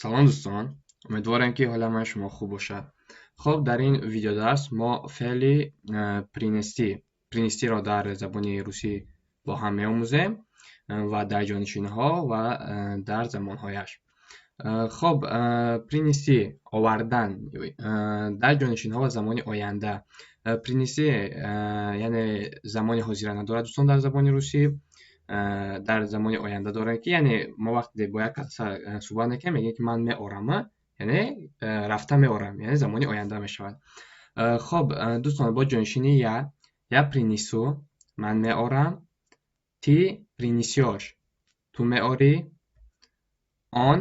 Салом дӯстон, умедворем ки ҳоли ҳамаи шумо хуб бошад. Хоб, дар ин видеодарс мо феъли принести, принестиро дар забони русӣ бо ҳам меомӯзем ва дар ҷонишинҳо ва дар замонҳояш. Хоб, принести овардан дар ҷонишинҳо ва замони оянда. Принести яъне замони ҳозира надорад дӯстон дар забони русӣ, дар замони оянда дорем ки яъне мо вақте бо як кас суҳбат мекунем, мегӯем ки ман меорам, яъне рафта меорам, яъне замони оянда мешавад. Хоб, дӯстон, бо ҷонишини я, я принесу, ман меорам, ты принесёшь, ту меорӣ, он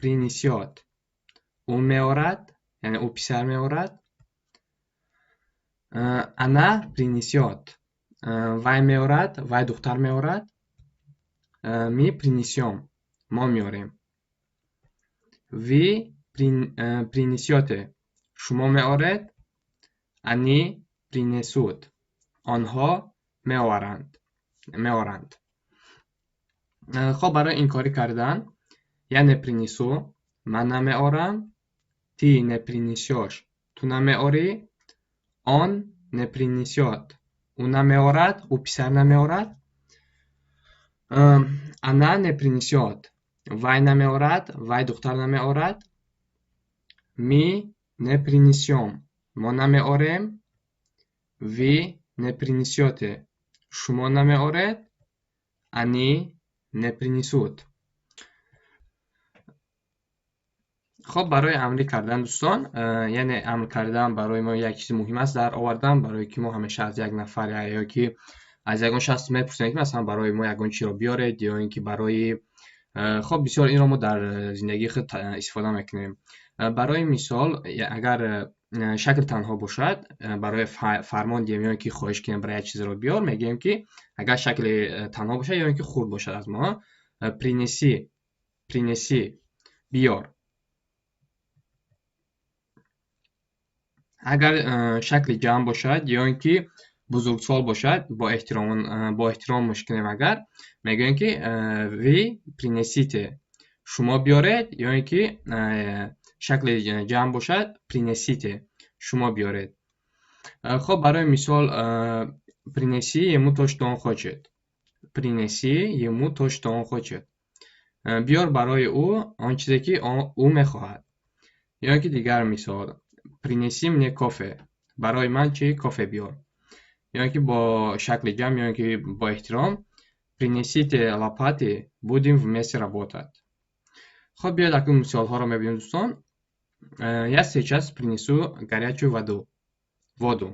принесёт, ӯ меорад, яъне ӯ писар меорад, она принесёт, вай меорад, вай духтар меорад, мы принесём, мо меорем, вы принесёте, шумо меоред, они принесут, онҳо меоваранд, меоранд. Хоб, барои инкорӣ кардан я не принесу, ман намеорам, ты не принесёшь, ту намеорӣ, он не принесёт, ӯ намеорад, ӯ писар намеорад, она не принесёт, вай намеорад, вай духтар намеорад, мы не принесём, мо намеорем, вы не принесёте, шумо намеоред, они не принесут. Хоб, барои амрӣ кардан дӯстон, яъне амр кардан барои мо як чизи муҳим аст дар овардан, барое ки мо ҳамеша аз як нафар ё ки аз ягон шахс мепурсем ки масалан барои мо ягон чиро биёред ё ин ки барои хоб, бисёр инро мо дар зиндагии худ истифода мекунем. Барои мисол, агар шакл танҳо бошад, барои фармон диҳем ё ин ки хоҳиш кунем барои як чизро биёр, мегӯем ки агар шакли танҳо бошад ё ин ки хурд бошад аз мо, принеси, принеси, биёр. Агар шакли ҷамъ бошад ё ин ки бузургсол бошад, бо эҳтиром мушкинем агар, мегӯем ки вы принесите, шумо биёред, ё ин ки шакли ҷамъ бошад, принесите, шумо биёред. Хоб, барои мисол, принеси ему то, что он хочет. Принеси ему то, что он хочет. Биёр барои ӯ он чизе ки ӯ мехоҳад. Ё ин ки дигар мисол, принеси мне кофе, барои ман чи кофе биёр. Ё ин ки бо шакли ҷамъ, ё ин ки бо эҳтиром, принесите лопаты, будем вместе работать. Хоб, биёед акнун мисолҳоро мебинем дӯстон. Я сейчас принесу горячую воду.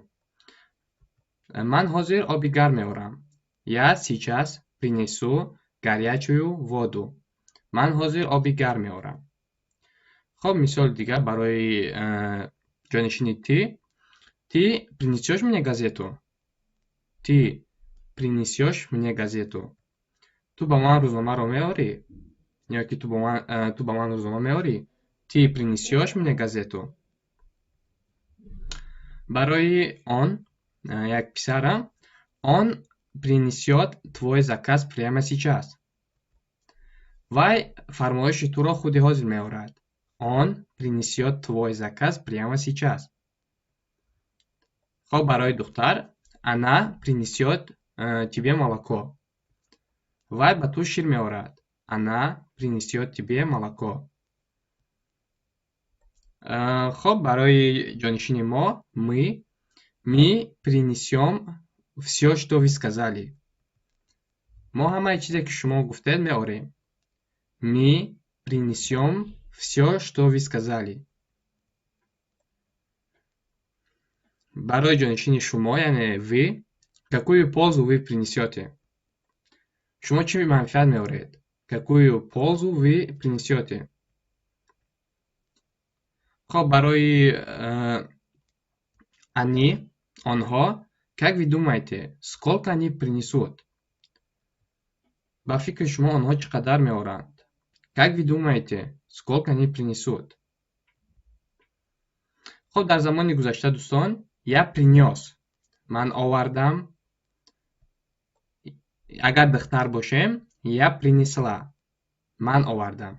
Ман ҳозир оби гарм меорам. Я сейчас принесу горячую воду. Ман ҳозир оби гарм меорам. Хоб, мисоли дигар барои ҷонишини ты. Ты принесёшь мне газету? Ты принесёшь мне газету? Ту ба ман рӯзномаро меорӣ? Ё ки ту ба ман рӯзнома меорӣ? Ты принесёшь мне газету? Барои он, як писарам, он принесёт твой заказ прямо сейчас. Вай фармоиши туро худи ҳозир меорад. Он принесёт твой заказ прямо сейчас. Хоб, барои духтар, она принесёт тебе молоко. Вай ба ту шир меорад. Она принесёт тебе молоко. Хоб, барои ҷонишини мо, мы принесём всё, что вы сказали. Мо ҳамаи чизе ки шумо гуфтед меорем. Мы принесём всё, что вы сказали. Барои ҷонишини шумо, яъне вы, какую пользу вы принесёте? Шумо чӣ манфиат меоред? Какую пользу вы принесёте? Хоб, барои они, онҳо, как вы думаете, сколько они принесут? Ба фикри шумо онҳо чӣ қадар меоранд? Как вы думаете, сколько они принесут? Хоб, дар замони гузашта дӯстон, я принёс, ман овардам. Агар духтар бошем, я принесла, ман овардам.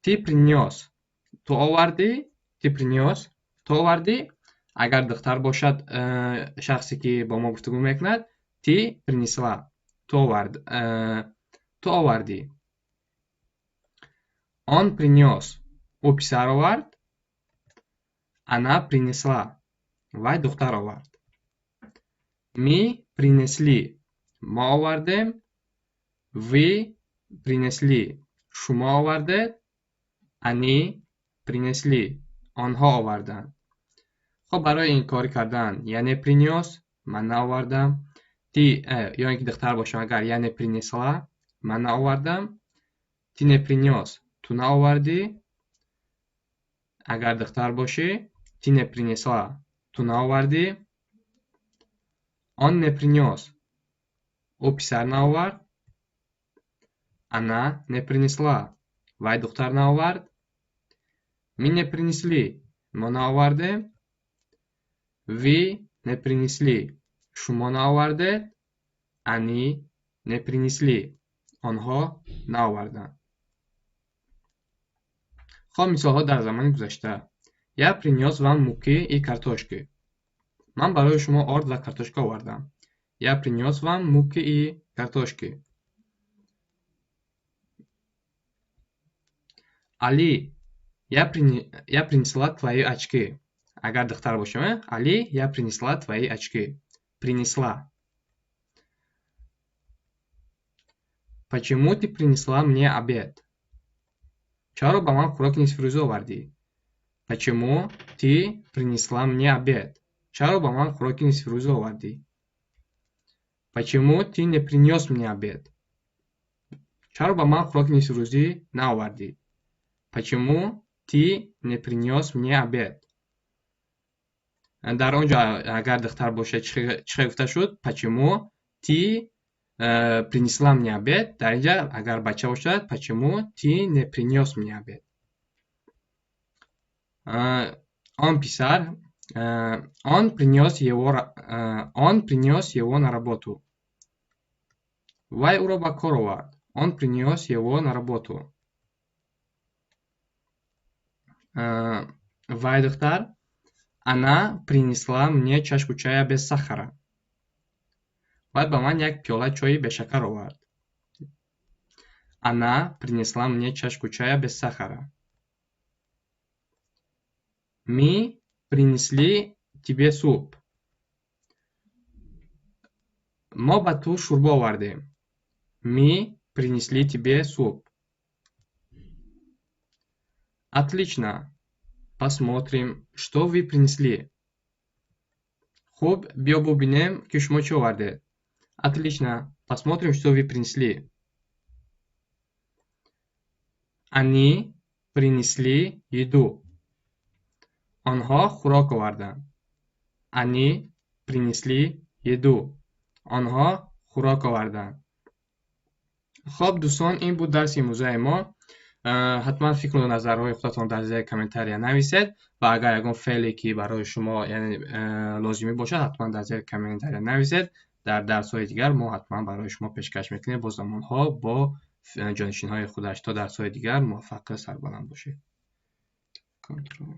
Ты принёс. Ту овардӣ, ты принёс. Ту овардӣ. Агар духтар бошад, шахсе ки бо мо гуфтугӯ мекунад, ты принесла. Ту овард, ту овардӣ. Он принёс. Ӯ писар овард. Она принесла. Вай духтар овард. Мы принесли. Мо овардем. Вы принесли. Шумо овардед. Они принесли. Онҳо оварданд. Хоб, барои инкорӣ кардан я не принёс, ман наовардам. Ты ё ин ки духтар бошам агар, я не принесла, ман наовардам. Ты не принёс, ту наовардӣ. Агар духтар бошӣ, ты не принесла, ту наовардӣ. Он не принёс, ӯ писар наовард. Она не принесла, вай духтар наовард. Мы не принесли, мо наовардем. Вы не принесли, шумо наовардед. Они не принесли, онҳо наоварданд. Хоб, мисолҳо дар замони гузашта. Я принёс вам муки и картошки. Ман барои шумо орд ва картошка овардам. Я принёс вам муки и картошки. Али, я принесла твои очки. Агар духтар бошам, Али, я принесла твои очки. Принесла. Почему ты принесла мне обед? Чаро ба ман хӯроки нисфирӯза овардӣ? Почему ты принесла мне обед? Чаро ба ман хӯроки нисфирӯза овардӣ? Почему ты не принёс мне обед? Чаро ба ман хӯроки нисфирӯзӣ наовардӣ? Почему ты не принёс мне обед? Дар он ҷо агар духтар бошад, чӣ хел гуфта шуд? Почему ты принесла мне обед? Дар ин ҷа агар бача бошад, почему ты не принёс мне обед? Он писар, он принёс его на работу. Вай ӯро ба кор овард. Он принёс его на работу. Вай духтар, она принесла мне чашку чая без сахара. Вай ба ман як пиёла чойи бешакар овард. Она принесла мне чашку чая без сахара. Мы принесли тебе суп. Мо ба ту шӯрбо овардем. Мы принесли тебе суп. Отлично. Посмотрим, что вы принесли. Хуб, биё бубинем, ки шумо чӣ овардед. Отлично. Посмотрим, что вы принесли. Они принесли еду. Онҳо хӯрок оварданд. Они принесли еду. Онҳо хӯрок оварданд. Хоб, дӯстон, ин буд дарси имрӯзаи мо. Ҳатман фикру назарҳои худатон дар зери комментария нависед ва агар ягон феъле ки барои шумо, яъне, лозимӣ бошад, ҳатман дар зери комментария нависед. Дар дарсҳои дигар мо ҳатман барои шумо пешкаш мекунем бо замонҳо, бо ҷонишинҳои худаш. То дарсҳои дигар муваффақу сарбаланд бошед. Контрол.